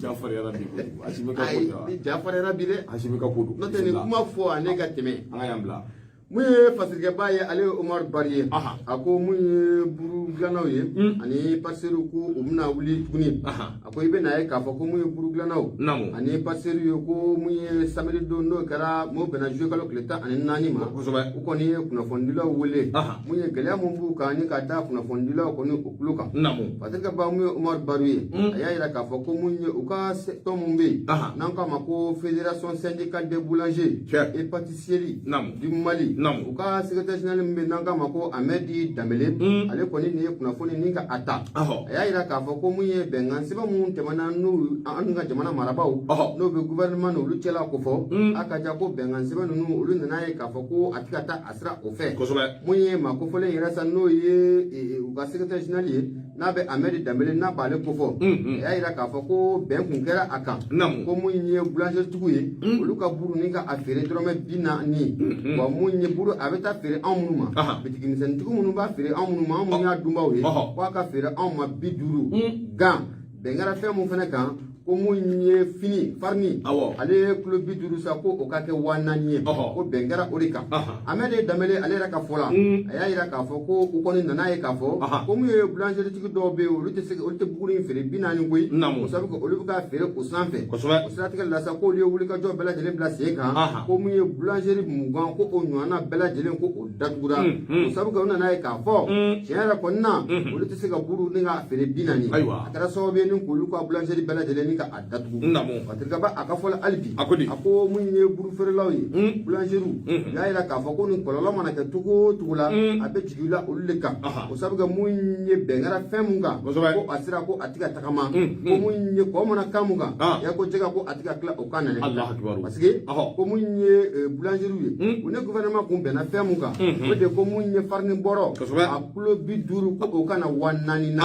Ja farinyara bi kojugu. Asimi ka ko Ayi, tɛ wa? ni ja farinyara bi dɛ. Asimi ka ko don. N'o tɛ nin kuma fɔ a ne ka tɛmɛ. An ka yan bila. Mun ye fasirikɛba ye, ale ye Omar Bari ye. A ko mun ye buru dilannaw ye ani pâtisserie, ko u bɛna wuli tuguni. A ko i bɛna ye k'a fɔ ko mun ye buru dilannaw ani pâtisserie ye, ko mun ye samedi don, n'o kɛra m'o bɛnna juillet kalo tile 14 ma. U kɔni ye kunnafonidilaw wele. Mun ye gɛlɛya mun b'u kan ni ka da kunnafonidilaw kɔni o tulo kan. Fasirikɛba mun ye Omar Bari ye, a y'a yira k'a fɔ ko mun ye u ka tɔn mun bɛ yen, n'an k'a ma ko Fédération syndicale des boulangers et pâtisseries du Mali. U ka secrétaire général min bɛ yen, n'an k'a ma ko Ahmed Danbele, ale kɔni nin ye kunnafoni ni ka a ta. A y'a yira k'a fɔ ko mun ye bɛnkan sɛbɛn mun tɛmɛna n'u an ka jamana marabaaw, n'o bɛ gouvernement n'olu cɛla ko fɔ, a ka ja ko bɛnkan sɛbɛn ninnu, olu nana ye k'a fɔ ko a tɛ ka taa a sira o fɛ. Mun ye maa kofɔlen yɛrɛ sa, n'o ye u ka secrétaire général ye, n'a bɛ Ahmed Danbele, n'a b'ale kofɔ, a y'a yira k'a fɔ ko bɛn kun kɛra a kan, ko mun ye boulangerie ye, olu ka buru ni ka a feere dɔrɔmɛ 40, wa mun ye buru a bɛ taa feere anw minnu ma, bitigi misɛnnintigi minnu b'a feere anw minnu ma, anw minnu y'a dunbaw ye, k'a ka feere anw ma 50. Gan bɛn kɛra fɛn mun fana kan, Ko mun ye fini farini, ale ye kilo 50 sa, ko o ka kɛ 4000 ye, ko bɛn kɛra o de kan. Ahmed Danbele, ale yɛrɛ ka fɔ la, a y'a yira k'a fɔ ko u kɔni nana ye k'a fɔ ko mun ye boulangerie tigi dɔw bɛ yen, olu tɛ se, olu tɛ buguri in feere 40 koyi, o sabu kɛ olu bɛ ka feere o sanfɛ. O siratigɛ la sa, k'olu ye wulikajɔ bɛɛ lajɛlen bila sen kan, ko mun ye boulangerie 20, ko o ɲɔgɔnna bɛɛ lajɛlen, ko o datugura, o sabu kɛ u nana ye k'a fɔ tiɲɛ yɛrɛ kɔni na, olu tɛ se ka buru ni ka feere 40. A kɛra sababu ye ni k'olu ka boulangerie bɛɛ lajɛlen ni ka a datugu. Patrick Kaba a ka fɔ la hali bi, a ko mun ye buru feerelaw ye, boulangerie, u y'a yira k'a fɔ ko nin kɔlɔlɔ mana kɛ cogo o cogo la, a bɛ jigin la olu de kan, o sabu kɛ mun ye bɛn kɛra fɛn mun kan, ko a sera ko a tɛ ka tagama, ko mun ye kɔ mana kan mun kan, ya ko jɛgɛ ko a tɛ ka tila o kan nɛnɛ, parce que ko mun ye boulangerie ye, u ni gouvernement kun bɛnna fɛn mun kan, o de ko mun ye farini bɔrɔ a kilo 50, ko o kana 4000 na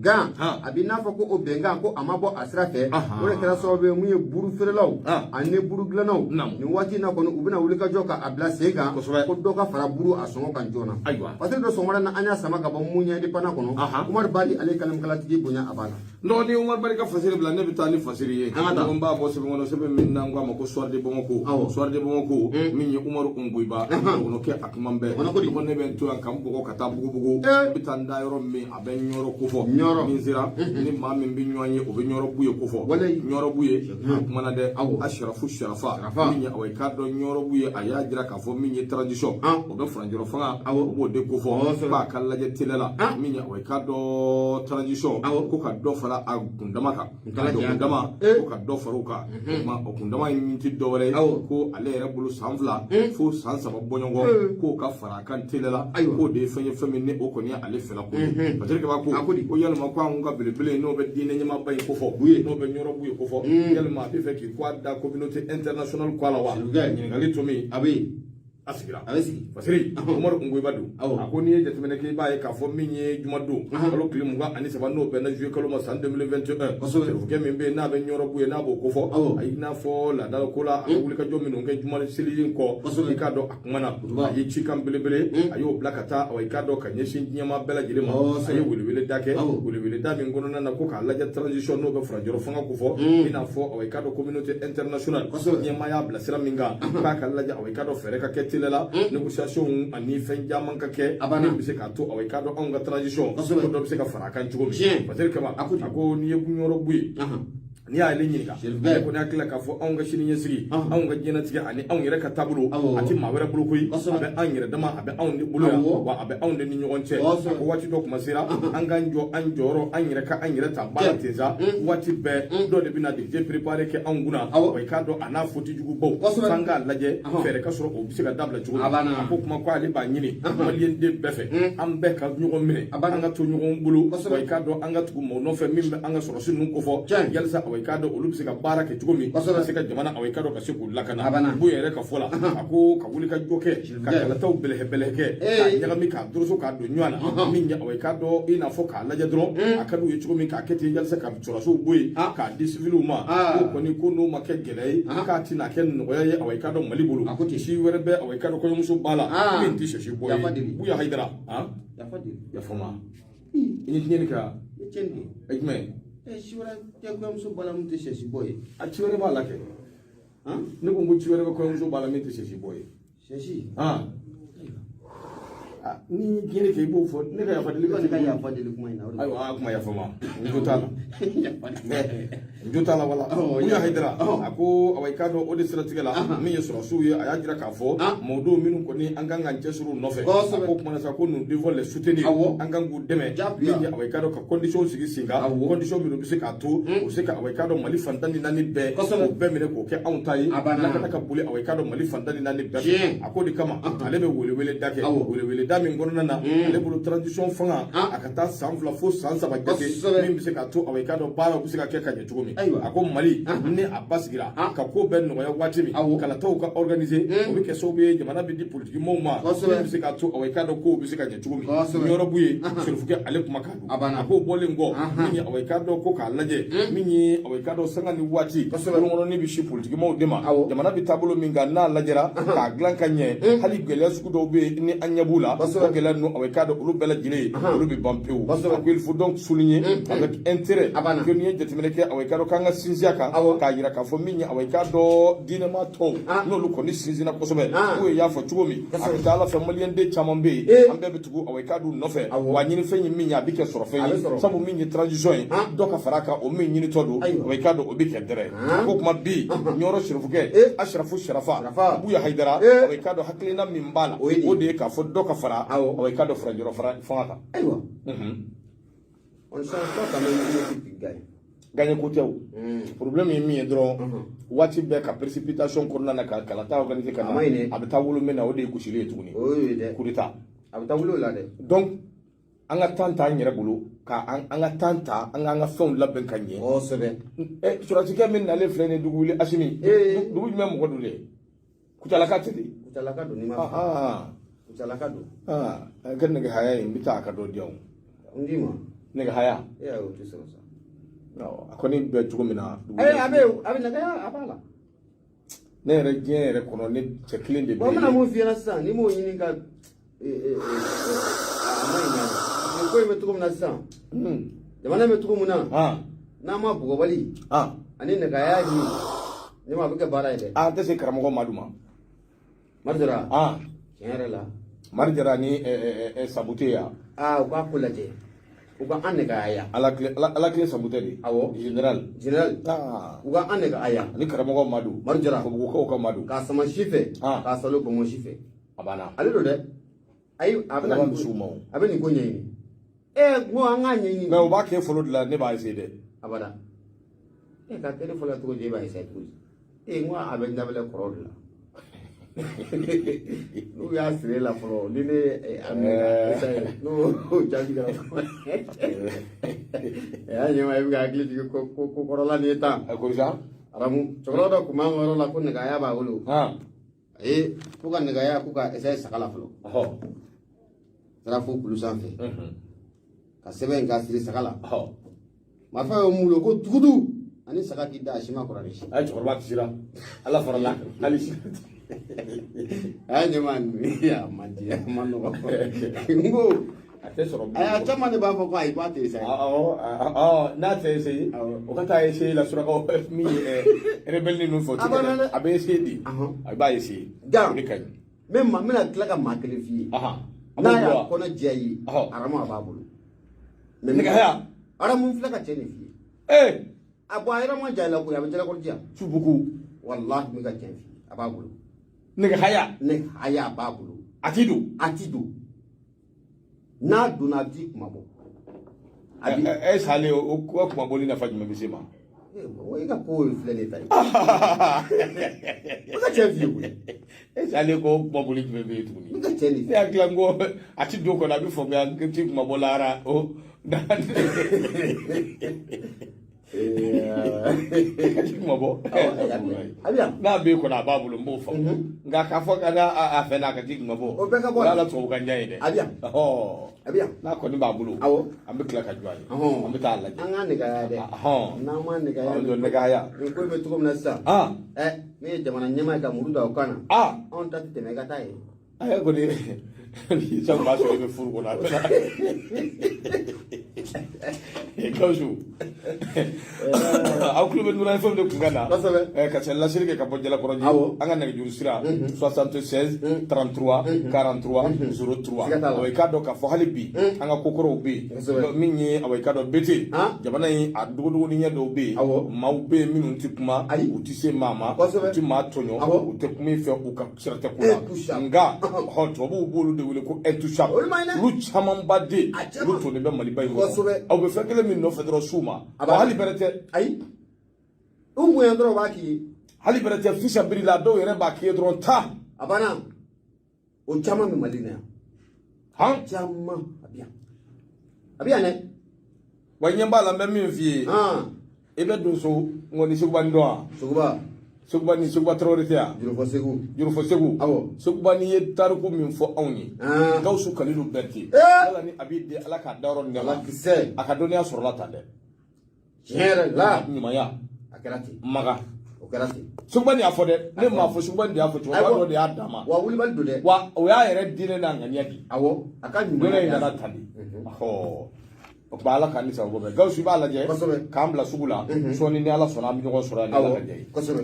gan, a b'i n'a fɔ ko o bɛnkan ko a ma bɔ a sira fɛ. O de kɛra sababu ye mun ye buru feerelaw ani buru dilannaw, nin waati in na kɔni, u bɛna wulikajɔ ka a bila sen kan, ko dɔ ka fara buru a sɔngɔ kan joona. Parce que dɔ sɔgɔmada na, an y'a sama ka bɔ mun ye Indépendant kɔnɔ, Umaru Bali, ale kalamkalatigi bonya a b'a la. N dɔgɔnin Umar Bali ka fasiri bila, ne bɛ taa ni fasiri ye. N b'a bɔ sɛbɛn kɔnɔ, sɛbɛn min n'an ko a ma ko Soir de Bamako. Soir de Bamako min ye Umaru Ongoyiba kɔnɔkɛ, a kuma bɛɛ ko ne bɛ n to yan ka n bɔgɔ ka taa Bugubugu, n bɛ taa n da yɔrɔ min, a bɛ Ɲɔrɔ kofɔ. Min sera ni maa min bɛ ɲɔgɔn ye, o bɛ Ɲɔrɔ Buye kofɔ. Ɲɔrɔ Buye a kumana dɛ, a sarafu sarafa min ye, awa i k'a dɔn Ɲɔrɔ Buye, a y'a jira k'a fɔ min ye transition, o bɛ furancɛrɔ fanga, o b'o de kofɔ, k'a ka lajɛ teliya la, min ye awa i k'a dɔn transition, ko ka dɔ fara a kundama kan, kundama, ko ka dɔ fara o kan. O kuma, o kundama in tɛ dɔ wɛrɛ ye, ko ale yɛrɛ bolo san 2 fo san 3 bɔɲɔgɔn, k'o ka fara a kan teliya la, k'o de ye fɛn ye, fɛn min ni o kɔni ye ale fɛla ko ye. Patrick b'a ko yalima ko anw ka belebele n'o bɛ diinɛ ɲɛmaaba in kofɔ, n'o bɛ Ɲɔrɔ Buye kofɔ, yalima a bɛ fɛ k'i ko a da communauté internationale ko a la wa? Ɲininkali to min a bɛ yen, a sigira, a bɛ sigi. Fasiri Umaru Ongoyiba don, a ko n'i ye jateminɛ kɛ, i b'a ye k'a fɔ min ye jumadon kalo tile 23, n'o bɛnna juillet kalo ma san 2021, serifukɛ min bɛ yen n'a bɛ Ɲɔrɔ Buye, n'a b'o kofɔ, a y'i n'a fɔ laadala ko la, a bɛ wulikajɔ minnu kɛ juma seli in kɔ, i k'a dɔn a kumana, a ye cikan belebele a y'o bila ka taa, i k'a dɔn ka ɲɛsin diɲɛmaa bɛɛ lajɛlen ma. A ye weleweleda kɛ, weleweleda min kɔnɔna na, ko k'a lajɛ transition n'o bɛ furancɛrɔ fanga kofɔ, i n'a fɔ i k'a dɔn communauté internationale ɲɛmaa y'a bila sira min kan, k'a ka lajɛ, i k'a dɔn fɛɛrɛ ka kɛ teliya la, négociation ani fɛn caman ka kɛ min bɛ se k'a to i k'a dɔn anw ka transition ko dɔ bɛ se ka fara a kan cogo min. Patrick Kaba a ko n'i ye Ɲɔrɔ Buye, n'i y'ale ɲininka, ale kɔni hakili la k'a fɔ anw ka sini ɲɛsigi, anw ka diɲɛlatigɛ ani anw yɛrɛ ka taabolo, a tɛ maa wɛrɛ bolo koyi, a bɛ an yɛrɛ dama, a bɛ anw de bolo yan, wa a bɛ anw de ni ɲɔgɔn cɛ. A ko waati dɔ kuma sera, an k'an jɔ an jɔyɔrɔ, an yɛrɛ ka an yɛrɛ ta baara ten sa, waati bɛɛ dɔ de bɛna dictée préparer kɛ anw kunna, wa i k'a dɔn a n'a foti jugubaw, f'an k'a lajɛ fɛɛrɛ ka sɔrɔ o bɛ se ka dabila cogo min. A ko kuma ko ale b'a ɲini maliyɛn den bɛɛ fɛ, an bɛɛ ka ɲɔgɔn minɛ, an ka to ɲɔgɔn bolo, wa i k'a dɔn an ka tugu maaw nɔfɛ min bɛ an ka sɔrɔsi ninnu kofɔ, yalisa i k'a dɔn olu bɛ se ka baara kɛ cogo min, ka se ka jamana, i k'a dɔn ka se k'u lakana. Buye yɛrɛ ka fɔ la, a ko ka wuli ka jɔ kɛ, ka kalataw bɛlɛhɛ kɛ, k'a ɲagami, k'a doroso, k'a don ɲɔgɔn na, min ye i k'a dɔn i n'a fɔ k'a lajɛ dɔrɔn a ka d'u ye cogo min, k'a kɛ ten yalisa ka sɔrɔsiw bɔ yen k'a di siviliw ma, k'o kɔni ko n'o ma kɛ gɛlɛya ye, k'a tɛna kɛ nɔgɔya ye i k'a dɔn Mali bolo. Si wɛrɛ bɛ i k'a dɔn kɔɲɔmuso ba la min tɛ sɛsi bɔ ye. Buye Hayidara, yafa ma, i ni tiɲɛni kɛra jumɛn? Si wɛrɛ tɛ kɔɲɔmuso ba la min tɛ sɛsi bɔ ye. A ci wɛrɛ b'a la kɛ. Ne ko ko ci wɛrɛ bɛ kɔɲɔmuso ba la min tɛ sɛsi bɔ ye. Sɛsi. Ni tiɲɛni kɛ, i b'o fɔ, ne ka yafa deli. Ne ka yafa deli kuma in na. Ayiwa, a kuma yafa ma, n jo t'a la, n jo t'a la. Wala Buye Hayidara a ko awa i k'a dɔn o de siratigɛ la, min ye sɔrɔsiw ye, a y'a jira k'a fɔ mɔdenw minnu kɔni an kan k'an cɛsiri u nɔfɛ, a ko kuma na sa ko nous devons les soutenir, an kan k'u dɛmɛ, min ye awa i k'a dɔn ka condition sigi sen kan, condition minnu bɛ se k'a to u bɛ se ka awa i k'a dɔn Mali fan 14 bɛɛ, k'o bɛɛ minɛ k'o kɛ anw ta ye, lakana ka boli awa i k'a dɔn Mali fan 14 bɛɛ fɛ. A k'o de kama ale bɛ weleweleda kɛ, weleweleda min kɔnɔna na, ale bolo transition fanga a ka taa san 2 fo san 3 jate, min bɛ se k'a to awa i k'a dɔn baaraw bɛ se ka kɛ ka ɲɛ cogo min. A ko Mali ni a basigira ka ko bɛɛ nɔgɔya waati min, kalataw ka organiser, o bɛ kɛ sababu ye jamana bɛ di politiki maaw ma, min bɛ se k'a to awa i k'a dɔn kow bɛ se ka ɲɛ cogo min. Ɲɔrɔ Buye serifukɛ ale kumakan don. A k'o bɔlen kɔ, min ye awa i k'a dɔn ko k'a lajɛ, min ye awa i k'a dɔn sanga ni waati bolokɔnɔni bɛ si politiki maaw de ma, jamana bɛ taabolo min kan, n'a lajɛra k'a dilan ka ɲɛ, hali gɛlɛya sugu dɔw bɛ yen ni an ɲɛ b'u la, O gɛlɛya ninnu, awa, i k'a dɔn olu bɛɛ lajɛlen ye, olu bɛ ban pewu. A ko il faut donc souligner avec intérêt que n'i ye jateminɛ kɛ, awa, i k'a dɔn k'an ka sinsin a kan k'a yira k'a fɔ min ye, awa, i k'a dɔn diinɛma tɔw, n'olu kɔni sinsinna kosɛbɛ, k'u y'a fɔ cogo min, a bɛ taa ala fɛ. Maliyɛnden caman bɛ yen, an bɛɛ bɛ tugu, awa, i k'a dɔn nɔfɛ. Wa ɲinifɛn ye min ye, a bɛ kɛ sɔrɔfɛn ye, sabu min ye transition ye, dɔ ka fara a kan, o min ɲinitɔ don, awa, i k'a dɔn o bɛ kɛ dɛrɛ. A ko kuma bi Ɲɔrɔ sirifukɛ Asirafu Sarafa Buya Hayidara, awa, i k'a dɔn hakilina min b'a la, o de ye k'a fɔ dɔ ka fara, awa, i k'a dɔn furancɛrɔ fanga kan. Ayiwa, on ne change pas quand même une équipe qui gagne. Gagné ko tɛ o. Problème ye min ye dɔrɔn, waati bɛɛ ka précipitation kɔnɔna na ka kalata organiser ka na, a bɛ taa wolo min na, o de ye gosili ye tuguni. O ye dɛ. Coup d'état. A bɛ taa wolo o la dɛ. Donc an ka temps t'an yɛrɛ bolo ka an ka temps ta, an k'an ka fɛnw labɛn ka ɲɛ. Kosɛbɛ. Ɛ, sɔrɔdasikɛ min nalen filɛ nin ye, dugu wuli Asimi, dugu jumɛn mɔgɔ don dɛ? Kucalaka tɛ de? Kucalaka don, n'i ma fili. Kucalaka don. Aa, kɛ nɛgɛ haya ye, n bɛ taa a ka dɔ di yan. N d'i ma. Nɛgɛ haya. E y'a ye, o tɛ sɔrɔ sa. A kɔni bɛ cogo min na. Ee, a bɛ nɛgɛ, a b'a la. Ne yɛrɛ, diɲɛ yɛrɛ kɔnɔ, ne cɛ kelen de bɛ yen. Bon, n bɛna mun f'i ɲɛna sisan, n'i m'o ɲini ka a ma ɲi dɛ. Nin ko in bɛ cogo min na sisan, jamana bɛ cogo min na, n'an ma bugɔbali ani nɛgɛya ɲini, ne ma, a bɛ kɛ baara ye dɛ. An tɛ se karamɔgɔ Madu ma. Madu Jara. Tiɲɛ yɛrɛ la. Madu Jara ni Sabute ya. Aa, u k'a ko lajɛ, u ka an nɛgɛya. Ala tile Sabute de. Awɔ. Général. Général. U ka an nɛgɛya. Ani karamɔgɔ Madu. Madu Jara. Kobugukaw ka Madu. K'a sama si fɛ. K'a salo bɔnbɔn si fɛ. A banna. Ale don dɛ. Ayi, a bɛ na misiw ma o. A bɛ nin ko ɲɛɲini. Ee, n ko an k'a ɲɛɲini. Mais o b'a kɛ fɔlɔ de la, ne b'a essayer dɛ. Abada. E ka kɛ ne fɔlɔ cogo di, e b'a essayer cogo di? Ee, n ko a bɛ dabɛlɛ kɔrɔ de la. N'u y'a siri la fɔlɔ, ni ne a minɛ, n'o jaabi kɛra, ɛ y'a ɲɛma, i bɛ ka hakili jigin ko ko kɔrɔla nin ye tan. A ko sa. Aramu, cɛkɔrɔba dɔ tun b'an ka yɔrɔ la ko nɛgɛya b'a bolo. Ayi, ko ka nɛgɛya, ko ka essayer saga la fɔlɔ. Taara fo kulu sanfɛ ka sɛbɛn in k'a siri saga la. Marifa y'o mun ko tugudu ani saga k'i da, a si ma kɔrɔ ni si. A ye cɛkɔrɔba kisira, Ala farala hali si. A y'a ɲɛma, a man di, a man nɔgɔ. N ko a tɛ sɔrɔ. Ayi, a caman de b'a fɔ ko ayi, k'a tɛ essayer. Awɔ, n'a tɛ essayer, o ka taa essayer la surakaw min ye rebelle ninnu fɛ, o tɛ kɛ dɛ. A bɛ essayer de, a b'a essayer. O de ka ɲi. N bɛ ma, n bɛna tila ka maa kelen f'i ye. N'a y'a kɔnɔ diya i ye, aramu, a b'a bolo. Nɛgɛya. Aramu, n filɛ ka cɛ nin f'i ye. Ee. A bɔn, a yɛrɛ ma ja i la koyi, a bɛ jalakɔrɔ di yan. Tubugu. Walahi, n bɛ ka tiɲɛ f'i ye, a b'a bolo. Nɛgɛhaya. Nɛgɛhaya, a b'a bolo. A ti don. A ti don. N'a donna, a b'i kuma bɔ. A bi ɛ sale, o kuma bɔli nafa jumɛn bɛ se ma? O e ka ko filɛ nin ta ye. N bɛ ka tiɲɛ f'i ye koyi. E sale, ko kuma bɔli jumɛn bɛ yen tuguni? N bɛ ka tiɲɛ de f'i ye. Ne hakili la n ko a ti don kɔni, a bɛ faamuya n ti kuma bɔ lahara o. Kuma bɔ n'a b'e kɔnɔ, a b'a bolo, n b'o faamu, nka k'a fɔ ka n'a fɛ n'a ka ji kuma bɔ, o bɛɛ ka bɔ a la tubabukan jan ye dɛ. A bɛ yan, a bɛ yan. N'a kɔni b'a bolo, an bɛ tila ka jɔ a ye, an bɛ taa lajɛ. An k'a nɛgɛya dɛ, n'an ma nɛgɛya, nɛgɛya. Nin ko in bɛ cogo min na sisan, ɛ, min ye jamana ɲɛmaa ye ka muru da o kan na, anw ta tɛ tɛmɛ i ka taa ye. A y'a kɔni sabu b'a sɔrɔ i bɛ furu kɔnɔ, a bɛ Gawusu, aw tulo bɛ Nura FM de kun kan na ka se laseli kɛ ka bɔ Jalakɔrɔji. An ka nɛgɛjuru sira 76 33 43 03. Awa, i k'a dɔn k'a fɔ hali bi an ka kokɔrɔw bɛ yen, min ye, awa, i k'a dɔn bete jamana in a dogodogonin ɲɛ dɔw bɛ yen, maaw bɛ yen minnu tɛ kuma, u tɛ se maa ma, u tɛ maa tɔɲɔ, u tɛ kuma i fɛ, u ka sira tɛ ko la, nka tubabuw b'olu de wele ko intouchable. Olu camanba de, olu tonnen bɛ Maliba in kɔnɔ. Aw bɛ fɛn kelen min nɔfɛ dɔrɔn, s'u ma, wa hali bɛrɛ tɛ. Ayi, u bonya dɔrɔn u b'a k'i ye. Hali bɛrɛ tɛ, fisabiri la, dɔw yɛrɛ b'a k'i ye dɔrɔn taa. A banna, o caman bɛ Mali la yan. Han, caman a bɛ yan, a bɛ yan dɛ. Wa ɲɛ b'a la, n bɛ min f'i ye, i bɛ don so ŋɔni Seguba ni dɔn wa? Seguba. Seguba ni Seguba Tarawele tɛ yan? Jurufɔ Segu. Jurufɔ Segu. Awɔ. Seguba, n'i ye tariku min fɔ anw ye, Gawusu Kalilu Berete, yala ni a b'i di Ala k'a dayɔrɔ nɛɛma. Ala kisɛ. A ka dɔnniya sɔrɔla tan dɛ. Tiɲɛ yɛrɛ la. Ɲumanya. A kɛra ten. Maga. O Kɛra ten. Suguba nin y'a fɔ dɛ, ne m'a fɔ, Suguba nin de y'a fɔ, cɛkɔrɔba dɔ de y'a d'a ma. Wa wulibali don dɛ. Wa o y'a yɛrɛ diinɛ n'a ŋaniya di. Awɔ, a ka Dɔnniya ɲuman in nana tan de. Ɔhɔ, o tuma Ala k'an ni sababu bɛn. Gawusu, i b'a lajɛ k'an bila sugu la sɔɔni, ni Ala sɔnna, an bɛ ɲɔgɔn sɔrɔ yan, ni Ala ka diya ye. Kosɛbɛ.